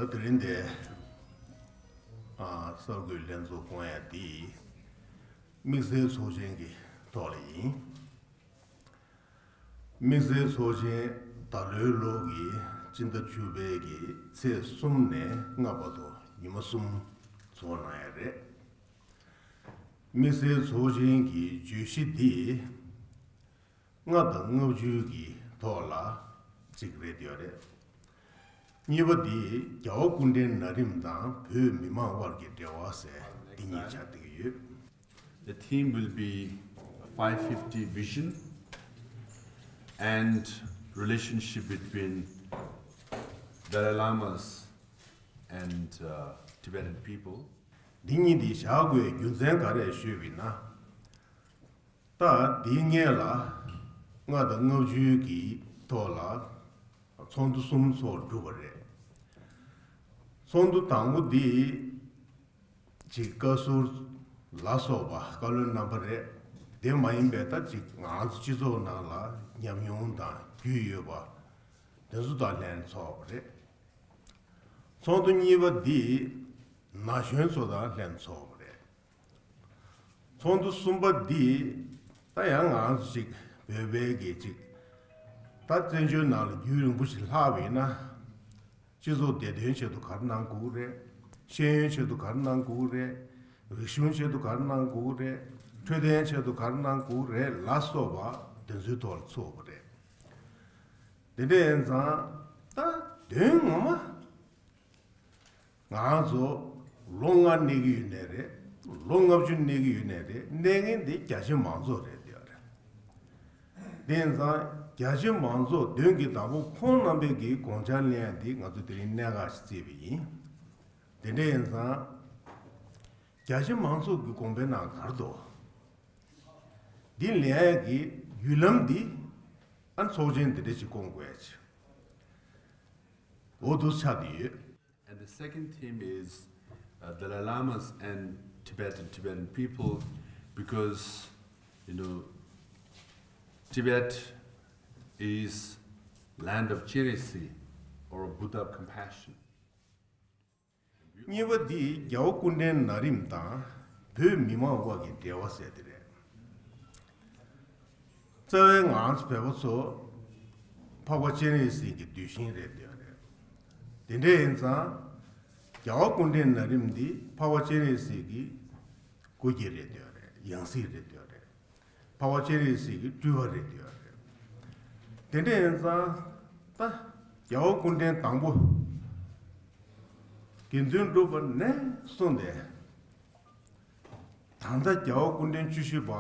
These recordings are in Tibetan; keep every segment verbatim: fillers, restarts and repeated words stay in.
ད་དེ་རིང་འདིར་ཨ་གསར་འགོད་ལྷན་ཚོགས་བསྐོང་ཡ་འདི་དམིགས་བསལ་ཚོགས་ཆེན་གྱི་ཐོག་ལ་ཡིན། དམིགས་བསལ་ཚོགས་ཆེན་ད་ལོའི་ལོ་གི་སྤྱི་ཟླ་བཅུ་པའི་གི་ཚེས་གསུམ་ནས་ལྔ་བར་དུ་ཉི་མ་གསུམ་ཚོགས་གནང་ཡ་རེད། དམིགས་བསལ་ཚོགས་ཆེན་གྱི་བརྗོད་གཞི་འདི་ལྔ་དང་ལྔ་བཅུ་གི་ཐོག་ལ་གཅིག་རེད་ཡོད་རེད། གཉིས་པ་འདི་རྒྱལ་བ་སྐུ་ཕྲེང་ན་རིམ་དང་བོད་མི་མང་དབར་གྱི་འབྲེལ་བ་ཟེར་འདི་གཉིས་ཆགས་བསྡད་ཀྱི་ཡོད། The theme will be five fifty vision and relationship between Dalai Lamas and uh, Tibetan people. འདི་གཉིས་འདི་བཞག་དགོས་རྒྱུ་མཚན་ག་རེ་ཞུས་པ་ཡིན་ན། ད་འདིའི་སྔོན་ལ་ལྔ་དང་ལྔ་བཅུའི་གི་ཐོག་ལ་ཚོགས་འདུ་གསུམ་ཚོགས་གྲུབ་པ་རེད། ཚོགས་འདུ་དང་པོ་འདི་ཅིག་བཀའ་ཟུར་ལ་སོགས་པ་བཀའ་བློན་རྣམ་པ་རེད། དེ་མ་ཡིན་པའི་ད་ཅིག་ང་རང་ཚོ་སྤྱི་ཚོགས་ནང་ལ་ཉམས་མྱོང་དང་རྒྱུས་ཡོད་པ་དེ་ཚོ་དང་ལྷན་ཚོགས་པ་རེད། ཚོགས་འདུ་གཉིས་པ་འདི་ན་གཞོན་ཚོ་དང་ལྷན་ཚོགས་པ་རེད། ཚོགས་འདུ་གསུམ་པ་འདི་ད་ཡང་ང་རང་ཚོ་ཅིག་བོད་པའི་གི་ཅིག་ད་བཙན་བྱོལ་ནང་ལ་རྒྱུན་རིང་པོ་ཞིག་ལྷག་པ་ཡིན་ན། སྤྱི་ཚོགས་བདེ་དོན་ཆེད་དུ་ག་རེ་གནང་དགོས་རེད། ཤེས་ཡོན་ཆེད་དུ་ག་རེ་གནང་དགོས་རེད། རིག་གཞུང་ཆེད་དུ་ག་རེ་གནང་དགོས་རེད། འཕྲོད་བསྟེན་ཆེད་དུ་ག་རེ་གནང་དགོས་རེད་ལ་སོགས་པ་དེ་ཚོའི་ཐོག་ལ་ཚོགས་པ་རེད། དེ་འདྲ་ཡིན་ཙང་ད་དོན་ངོ་མ་ང་རང་ཚོ་ལོ་ལྔ་གནས་ཀྱི་ཡོད་ནའི་རེད། ལོ་ལྔ་བཅུ་གནས་ཀྱི་ཡོད་ནའི་རེད། གནས་མཁན་དེ་རྒྱ་ཆེ་མང་ཚོགས་རེད་ཡོད་རེད། དེ་ཡིན་ཙང་རྒྱ་ཆེ་མང་ཚོགས་མདུན་གྱི་བདག་པོ་ཁོང་རྣམ་པས་ཀྱི་དགོངས་འཆར་ལེན་ཡ་འདི་ང་ཚོ་དེ་རིང་གནད་འགག་ཞིག་བརྩིས་པ་ཡིན། དེ་འདྲ་ཡིན་ཙང་རྒྱ་ཆེ་མང་ཚོགས་ཀྱི་དགོངས་པའི་ནང་ག་རེ་འདུག་འདི་ལེན་ཡ་གི་བརྒྱུད་ལམ་འདི་ཨ་ནི་ཚོགས་ཆེན་འདི་འདྲ་ཞིག་བསྐོང་དགོས་ཡ་ཆེ། འོ་འདུག་ཆགས་བསྡད་ཡོད། And the second theme is uh, Dalai Lamas and Tibetan, Tibetan people, because, you know, Tibet is land of charity or Buddha of compassion. གཉིས་པ་འདི་རྒྱལ་བ་སྐུ་ཕྲེང་ན་རིམ་དང་བོད་མི་མང་དབར་གྱི་འབྲེལ་བ་ཟེར་དེ་རེད། རྩ་བའི་ང་ཚོ་བོད་པ་ཚོ་འཕགས་པ་སྤྱན་རས་གཟིགས་ཀྱི་གདུལ་ཞིང་རེད་དེ་རེད། དེ་འདྲ་ཡིན་ཙང་རྒྱལ་བ་སྐུ་ཕྲེང་ན་རིམ་འདི་འཕགས་པ་སྤྱན་རས་གཟིགས་ཀྱི་སྐུ་སྐྱེ་རེད་དེ་རེད། ཡང་སྲིད་རེད་དེ་རེད། འཕགས་པ་སྤྱན་རས་གཟིགས་ཀྱི་སྤྲུལ་པ་རེད་དེ་རེད། དེ་འདྲ་ཡིན་ཙང་ད་རྒྱལ་བ་སྐུ་ཕྲེང་དང་པོ་དགེ་འདུན་གྲུབ་པ་ནས་བཟུང་སྟེ་ད་ལྟ་རྒྱལ་བ་སྐུ་ཕྲེང་བཅུ་བཞི་པ་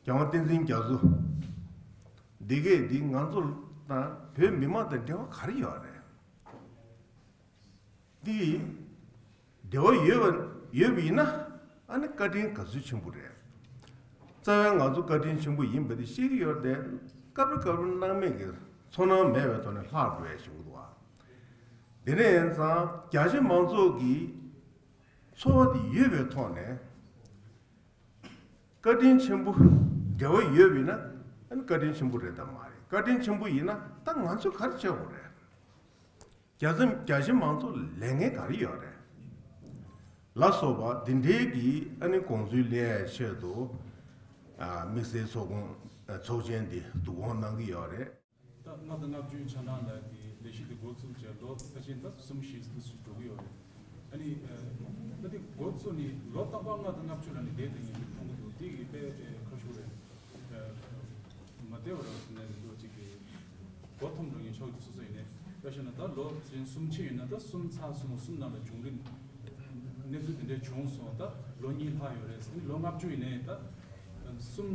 རྒྱལ་དབང་བསྟན་འཛིན་རྒྱ་མཚོ་འདི་གས་འདི་ང་ཚོ་དང་བོད་མི་མང་དང་འབྲེལ་བ་ག་རེ་ཡོད་རེད། འདི་འབྲེལ་བ་ཡོད་པ་ཡོད་པ་ཡིན་ན་ཨ་ནི་བཀའ་དྲིན་ག་ཚོད་ཆེན་པོ་རེད། རྩ་བའི་ང་ཚོ་བཀའ་དྲིན་ཆེན་པོ་ཡིན་པ་དེ་ཤེས་ཀྱི་ཡོད་རེད་དེ། སྐབས་རེ་སྐབས་རེ་སྣང་མེད་ཀྱི་ཚོར་སྣང་མེད་པའི་ཐོག་ནས་ལྷག་འགྲོ་ཡ་ཞིག་འདུག་བ། དེ་འདྲ་ཡིན་ཙང་རྒྱ་ཆེ་མང་ཚོགས་ཀྱི་ཚོར་བ་དེ་ཡོད་པའི་ཐོག་ནས་བཀའ་དྲིན་ཆེན་པོ་འབྲེལ་བ་ཡོད་པ་ཡིན་ན་ཨ་ནི་བཀའ་དྲིན་ཆེན་པོ་རེད་དམ་མ་རེད། བཀའ་དྲིན་ཆེན་པོ་ཡིན་ན་ད་ང་ཚོས་ག་རེ་བྱེད་དགོས་རེད། རྒྱ་ཆེ་རྒྱ་ཆེ་མང་ཚོགས་ལས་འགན་ག་རེ་ཡོད་རེད་ལ་སོགས་པ་འདི་འདྲའི་གི་ཨ་ནི་དགོངས་ཚུལ་ལེན་ཡའི་ཆེད་དུ་ཨ་དམིགས་བསལ་ཚོགས་ཁོངས་ཚོགས་ཆེན་འདི་བསྡུ་སྐོང་གནང་གི་ཡོད་རེད། ད་ལྔ་དང་ལྔ་བཅུའི་ཆ་ནང་ལ་གི་ལས་གཞི་འདི་འགོ་བཙུགས་བྱས་ལོ་ཕལ་ཆེར་ད་གསུམ་བཞི་ཙམ་ཞིག་འགྲོ་གི་ཡོད་རེད། ཨ་ནི་ད་འདི་འགོ་བཙུགས་ནས་ལོ་རྟག་པར་ལྔ་དང་ལྔ་བཅུ་ལ་ནི་བསྡད་དེ་ཡིན་པའི་མཐོང་གི་འདུག་འདི་གི་དཔེ་ཁ་ཤུགས་རེད། མ་བདེ་བ་རང་སོང་ནས་ལོ་གཅིག་གི་སྒོ་ཐོམ་འགྲོ་ཡིན་ཆོག་གི་སོ་སོ་ཡིན་ནས་དཔེ་བཤད་ན་ད་ལོ་ཚན་གསུམ་ཕྱིན་ཡོད་ན་ད་གསུམ་ཚར་སོང་། གསུམ་ནང་ལ་བྱུང་རིམ་གནས་ཚུལ་དེ་འདྲས་བྱུང་སོང་། ད་ལོ་གཉིས་ལྷག་ཡོད་རེད། ལོ་ལྔ་བཅུ་ཡིན་ནའི་ད་གསུམ་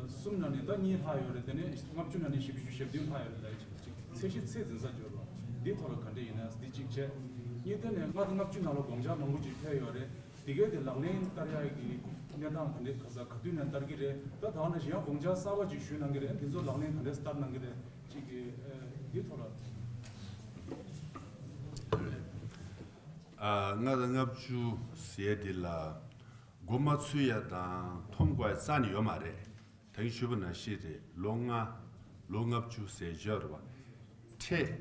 གསུམ་ནང་ནས་ད་གཉིས་ལྷག་ཡོད་རེད། དེ་ནས་ལྔ་བཅུ་ནང་ནས་བཞི་བཅུ་ཞེ་བདུན་ལྷག་ཡོད་རེད། ད་ཅིག་ཚད་གཞི་ཚད་འཛིན་ས་འབྱོར་བ་འདི་ཐོག་ལ་ག་འདྲས་ཡིན་ན་འདི་གཅིག་བྱས། གཉིས་དེ་ནས་ལྔ་དང་ལྔ་བཅུ་ནང་ལ་དགོངས་འཆར་མང་པོ་ཅིག་ཕེབས་ཡོད་རེད། དེ་གའི་དེ་ལག་ལེན་བསྟར་ཡག་གི་གནས་སྟངས་ག་འདྲ་ག་ས་ག་དུས་ནས་བསྟར་གྱི་རེད། ད་ད་ནང་བཞིན་ཡང་དགོངས་འཆར་གསར་པ་ཅིག་ཞུས་གནང་གི་རེད། དེ་ཚོ་ལག་ལེན་ག་འདྲ་བསྟར་གནང་གི་རེད། ཅིག་གི་ཨ་འདི་ཐོག་ལ། ཨ་ལྔ་དང་ལྔ་བཅུ་ཟེར་དེ་ལ་འགོ་མ་ཚུགས་ཡ་དང་འཐོམ་དགོས་ཡ་རྩ་ནས་ཡོད་མ་རེད། ད་གིན་ཞུས་པ་ནང་བཞིན་རེད། ལོ་ལྔ་ལོ་ལྔ་བཅུ་ཟེར་བརྗོད་རེད་བ། འཕྲལ་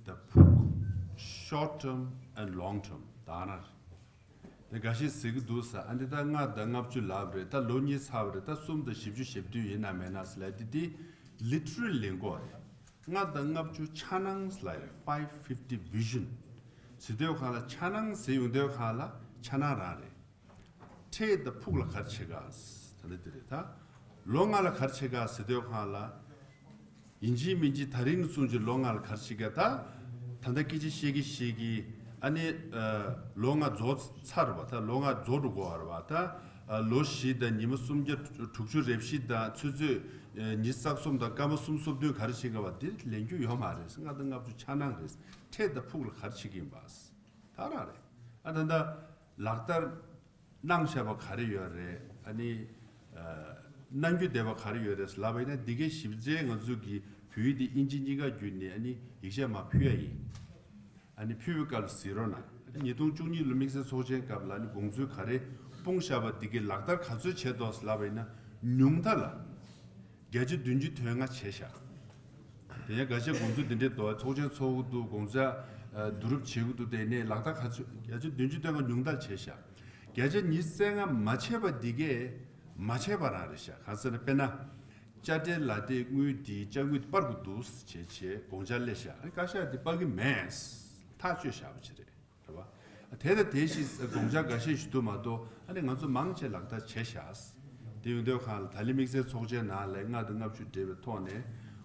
ད་ཕུགས་ short term and long term ད་ན་རེད། དེ་འགའ་ཤས་ཟེར་གི་འདུག་ས། ཨ་འདི་ད་ལྔ་དང་ལྔ་བཅུ་ལབ་རེད། ད་ལོ་གཉིས་ཚར་བ་རེད། ད་གསུམ་དང་བཞི་བཅུ་ཞེ་བདུན་ཡིན་ན་མེད་ན་ཟེར་ལབ་དེ་དེ་literally ལེན་གོ་རེད། ལྔ་དང་ལྔ་བཅུ་འཆར་སྣང་ཟེར་ལབ་རེད། five fifty vision ཟེར་དུས་གང་ལ་འཆར་སྣང་ཟེར་ཡོང་དུས་གང་ལ་འཆར་སྣང་རང་རེད། འཕྲེད་དང་ཕུགས་ལ་ག་རེ་བྱེད་ག་ད་ལྟ་དེ་རེད། ད་ལོ་ལྔ་ལ་ག་རེ་བྱེད་ག་ཟེར་དུས་གང་ལ། ཡིན་གཅིག་མིན་གཅིག་ད་རིང་ནས་བཟུང་ཅིག་ལོ་ལྔ་ལ་ག་རེ་བྱེད་ག་ད། ད་ལྟ་སྐད་ཆ་བཤད་ཀྱི་བཤད་ཀྱི། ཨ་ནི་ལོ་ལྔ་རྫོགས་ཚར་བ་ད། ལོ་ལྔ་རྫོགས་འགྲོ་གོ་བར་བ་ད། ལོ་བཞི་དང་ཉི་མ་སུམ་བརྒྱ་དྲུག་ཅུ་རེ་བཞི་དང་ཆུ་ཚོད་ཉི་ཤུ་རྩ་གསུམ་དང་སྐར་མ་སུམ་སོ་བདུན་ག་རེ་བྱེད་ག་བ་འདིར་ལེན་རྒྱུ་ཡོད་མ་རེད། ལྔ་དང་ལྔ་བཅུ་འཆར་སྣང་རེད། འཕྲེད་དང་ཕུགས་ལ་ག་རེ་བྱེད་ཀྱི་ཡིན་པ། ད་རང་རེད། ཨ་ད་ད་ལག་བསྟར་གནང་བཞག་པ་ག་རེ་ཡོད་རེད། ཨ་ནི་གནང་རྒྱུ་བསྡད་པ་ག་རེ་ཡོད་རེད་ལབ་པ་ཡིན་ན། འདི་གའི་ཞིབ་ཕྲ་ང་ཚོ་གི་བོད་ཡིག་འདི་དབྱིན་ཇི་གཉིས་ཀ་བརྒྱུད་ནས་ཨ་ནི་ཡིག་ཆ་མར་ཕུལ་ཡ་ཡིན། ཨ་ནི་ཕུལ་བའི་སྐབས་ལ་གཟིགས་རོགས་གནང་། ཨ་ནི་ཉིས་སྟོང་བཅུ་གཉིས་ལོ་དམིགས་བསལ་ཚོགས་ཆེན་སྐབས་ལ་ཨ་ནི་དགོངས་ཚུལ་ག་རེ་སྤུངས་བཞག་པ་འདི་གའི་ལག་བསྟར་ག་ཚོད་བྱས་འདུག་ལབ་པ་ཡིན་ན། ཉུང་མཐའ་ལ་བརྒྱ་ཆ་བདུན་ཅུ་དོན་ལྔ་བྱས་བཞག་དེ་ཡང་འགའ་ཤས་དགོངས་ཚུལ་འདི་འདྲའི་འདུག་ཚོགས་ཆེན་ཚོགས་ཀྱི་འདུག་དགོངས་འཆར་བསྡུ་རུབ་བྱེད་ཀྱི་འདུག་དེ་ནས་ལག་བསྟར་ག་ཚོད་བརྒྱ་ཆ་བདུན་ཅུ་དོན་ལྔ་ཉུང་མཐར་བྱས་བཞག་བརྒྱ་ཆ་ཉི་ཤུ་རྩ་ལྔ་མ་བྱས་པ་འདི་གས་མ་བྱས་པ་རང་རེད་བཞག་གང་ཟེར་ན་དཔེར་ན། དཔྱ་ཁྲལ་ལག་དེབ་དངུལ་འདིའི་དཔྱ་དངུལ་འདི་སྤར་དགོས་འདུག་བྱས་བྱས་དགོངས་འཆར་སླེབས་བཞག་ཨ་ནི་བཀའ་ཤག་འདི་སྤར་གི་མེད། ཐག་གཅོད་བཞག་པ་ཅིག་རེད། རེད་བ། དེ་དང་དེ་བཞིན་དགོངས་འཆར་འགའ་ཤས་ཞུ་ཐུབ་མ་གཏོགས་ཨ་ནི་ང་ཚོ་མང་ཆེ་ལག་བསྟར་བྱས་བཞག་དེ་ཡོང་དུས་གང་ལ་ད་ལན་དམིགས་བསལ་ཚོགས་ཆེན་ནང་ལ་ལྔ་དང་ལྔ་བཅུ་འབྲེལ་བའི་ཐོག་ནས་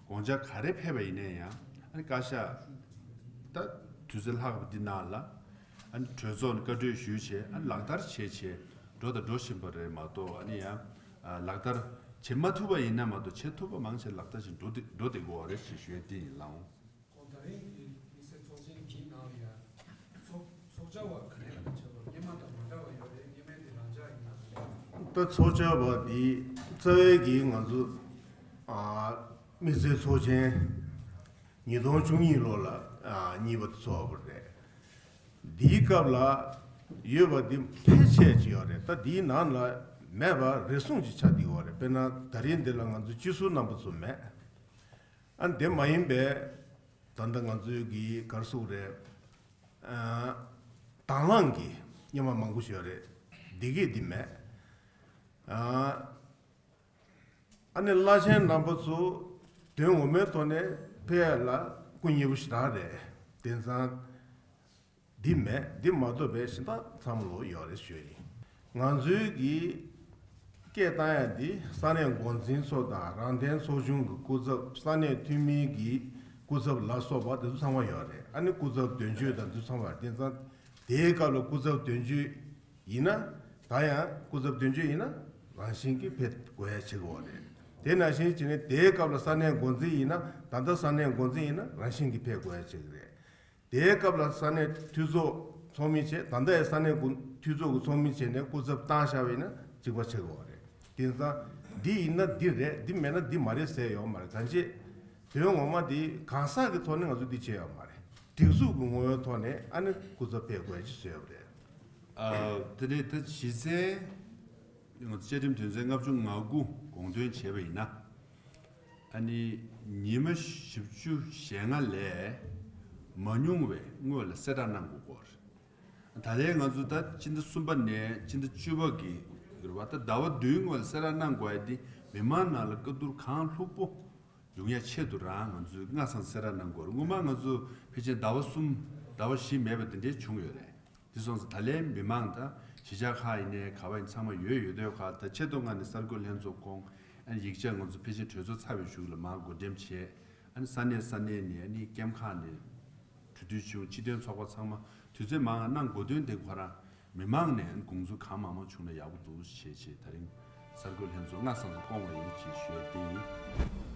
དགོངས་འཆར་ག་རེ་ཕེབས་པ་ཡིན་ན་ཡང་ཨ་ནི་བཀའ་ཤག་ད་དུས་ཚོད་ལྷག་པ་འདི་ནང་ལ་ཨ་ནི་གྲོས་ཚོགས་ནས་བཀའ་གྲོས་ཞུས་བྱས་ཨ་ནི་ལག་བསྟར་བྱས་བྱས་འགྲོ་དང་འགྲོ་བཞིན་པ་རེད་མ་གཏོགས་ཨ་ནི་ཡང་ལག་བསྟར་བྱེད་མ་ཐུབ་པ་ཡིན་ན་མ་གཏོགས་བྱེད་ཐུབ་པ་མང་ཆེ་ལག་བསྟར་བྱས་འགྲོ་བསྡད་འགྲོ་བསྡད་དགོས་པ་རེད་ཅེས་ཞུ་ཡ་དེ་ཡིན་ལགས། ཁོང་ད་རེས་ཀྱི་དམིགས་བསལ་ཚོགས་ཆེན་གྱི་ནང་ལ་ཡང་ཚོགས་ཚོགས་བཅར་བ་ག་རེ་ལ་བྱ་བ་སྔོན་མ་དང་མ་འདྲ་བ་ཡོད་རེད། སྔོན་མའི་དེ་རང་འཇགས་ཡིན་ན། ད་ཚོགས་བཅར་བ་འདི་རྩ་བའི་གི་ང་ཚོ་ཨ་དམིགས་བསལ་ཚོགས་ཆེན་ཉིས་སྟོང་བཅུ་གཉིས་ལོ་ལ་ཨ་གཉིས་པ་དེ་ཚོགས་པ་རེད། འདིའི་སྐབས་ལ་ཡོད་པ་འདི་ཕལ་ཆེར་ཅིག་ཡོད་རེད། ད་འདིའི་ནང་ལ་མེད་པ་རེ་ཟུང་ཅིག་ཆགས་བསྡད་ཡོད་རེད། དཔེར་ན་ད་རེས་འདི་ལ་ང་ཚོ་སྤྱི་ཟུར་རྣམ་པ་ཚོ་མེད། ཨ་འདི་མ་ཡིན་པའི་ད་ལྟ་ང་ཚོའི་གི་ག་རེ་ཟེར་དགོས་རེད། ཨ་དང་བླངས་ཀྱི་སྔོན་མ་མང་པོ་ཞིག་ཡོད་རེད། འདི་གས་འདི་མེད། ཨ་ཨ་ནི་བླ་ཆེན་རྣམ་པ་ཚོ་དོན་ངོ་མའི་ཐོག་ནས་ཕེབས་ཡ་ལ་སྐུ་ཉེ་པོ་ཞེ་དྲག་རེད། དེང་སང་འདི་མེད། འདི་མ་གཏོགས་པའི་གཞན་དག་ཚང་མ་ལོག་ཡོད་རེད་ཞུ་ཡ་ཡིན། ང་ཚོའི་གི་སྐད་བཏང་ཡ་འདི་ས་གནས་འགོ་འཛིན་ཚོ་དང་རང་བདེན་ཚོགས་ཆུང་གི་སྐུ་ཚབ། ས་གནས་འཐུས་མིའི་གི་སྐུ་ཚབ་ལ་སོགས་པ་དེ་ཚོ་ཚང་མ་ཡོད་རེད། ཨ་ནི་སྐུ་ཚབ་དོན་གཅོད་དང་དེ་ཚོ་ཚང་མ་ཡོད། དེང་སང་དེའི་སྐབས་ལ་སྐུ་ཚབ་དོན་གཅོད་ཡིན་ན་ད་ཡང་སྐུ་ཚབ་དོན་གཅོད་ཡིན་ན་རང་བཞིན་གྱིས་ཕེབས་དགོས་ཡ་ཆགས་ཀྱི་ཡོད་རེད། དེ་ནང་བཞིན་བྱས་ནས་དེའི་སྐབས་ལ་ས་གནས་འགོ་འཛིན་ཡིན་ན་ད་ལྟ་ས་གནས་འགོ་འཛིན་ཡིན་ན་རང་བཞིན་གྱིས་ཕེབས་དགོས་ཡ་ཆགས་ཀྱི་རེད། དེའི་སྐབས་ལ་ས་གནས་འཐུས་ཚོགས་ཚོགས་མི་བྱས། ད་ལྟའི་ས་གནས་འགོ་འཐུས་ཚོགས་ཀྱི་ཚོགས་མི་བྱས་ནས་སྐུ་ཚབ་བཏང་བཞག་པ་ཡིན་ན་གཅིག་པ་ཆགས་ཀྱི་ཡོད་རེད། དེང་སང་འདི་ཡིན་ན་འདི་རེད། འདི་མེད་ན་འདི་མ་རེད་ཟེར་ཡོད་མ་རེད། གང་ཅི་དོན་ངོ་མ་འདི་གང་ཟག་གི་ཐོག་ནས་ང་ཚོ་འདི་བྱས་ཡོད་མ་རེད། སྒྲིག་འཛུགས་ཀྱི་ངོ་བོའི་ཐོག་ནས་ཨ་ནི་སྐུ་ཚབ་ཕེབས་དགོས་ཀྱི་བཟོས་ཡོད་རེད། ཨ་དེ་ནས་ད་གཞི་རྩའི་ང་ཚོ་བཅའ་ཁྲིམས་དོན་ཚན་ལྔ་བཅུ་ང་དགུ་དགོངས་དོན་བྱས་པ་ཡིན་ན། ཨ་ནི་ཉི་མ་བཞི་བཅུ་ཞེ་ལྔ་ལས་མ་ཉུང་བའི་སྔོན་ལ་གསལ་བསྒྲགས་གནང་དགོས་སྐོར། ད་ལན་ང་ཚོ་ད་སྤྱི་ཟླ་གསུམ་པ་ནས་སྤྱི་ཟླ་བཅུ་པ་གི་རེད་བ། ད་ཟླ་བ་བདུན་སྔོན་ལ་གསལ་བསྒྲགས་གནང་དགོས་ཡ་དེ་མི་མང་ནང་ལ་བཀའ་བསྡུར་གང་ལྷུག་པོ་ཡོང་ཡ་ཆེད་དུ་རང་ང་ཚོས་སྔ་ས་ནས་གསལ་བསྒྲགས་གནང་དགོས་རེད། སྔོན་མ་ང་ཚོ་ཕལ་ཆེར་ཟླ་བ་གསུམ་ཟླ་བ་བཞི་མེད་པ་དེ་འདྲའི་བྱུང་ཡོད་རེད། དེ་སོང་ཙང་ད་ལན་མི་མང་དང་གཞིས་ཆགས་ཁག་ཡིན་ནའི་ག་པར་ཡིན་ཚང་མ་ཡོད་ཡོད་དུས་ཁག་ད་ཆེད་དུ་མངགས་ནས་གསར་འགོད་ལྷན་ཚོགས་ཁོངས་ཨ་ནི་ཡིག་ཆ་ང་ཚོ་ཕལ་ཆེར་གྲོས་ཚོགས་ཚར་བའི་གཞུག་ལ་མར་བགོ་འགྲེམས་བྱས། ཨ་ནི་ས་གནས་ས་གནས་ནས་ཨ་ནི་ཀེམ་ཁག་ནས་གྲོས་བསྡུར་བྱུང་། སྤྱི་མཐུན་ཚོགས་པ་ཚང་མ་དུས་ཚོད་མང་ང་གནང་དགོས་དོན་དེ་ཁོ་རང་མི་མང་ནས་ཨ་ནི་དགོངས་ཚུལ་གང་མང་མང་བྱུང་ན་ཡག་པོ་འདུག་ཞེས་བྱས་ད་རིང་གསར་འགོད་ལྷན་ཚོགས་སྔ་ས་ནས་བསྐོང་བ་ཡིན་ཅེས་ཞུ་ཡ་དེ་ཡིན།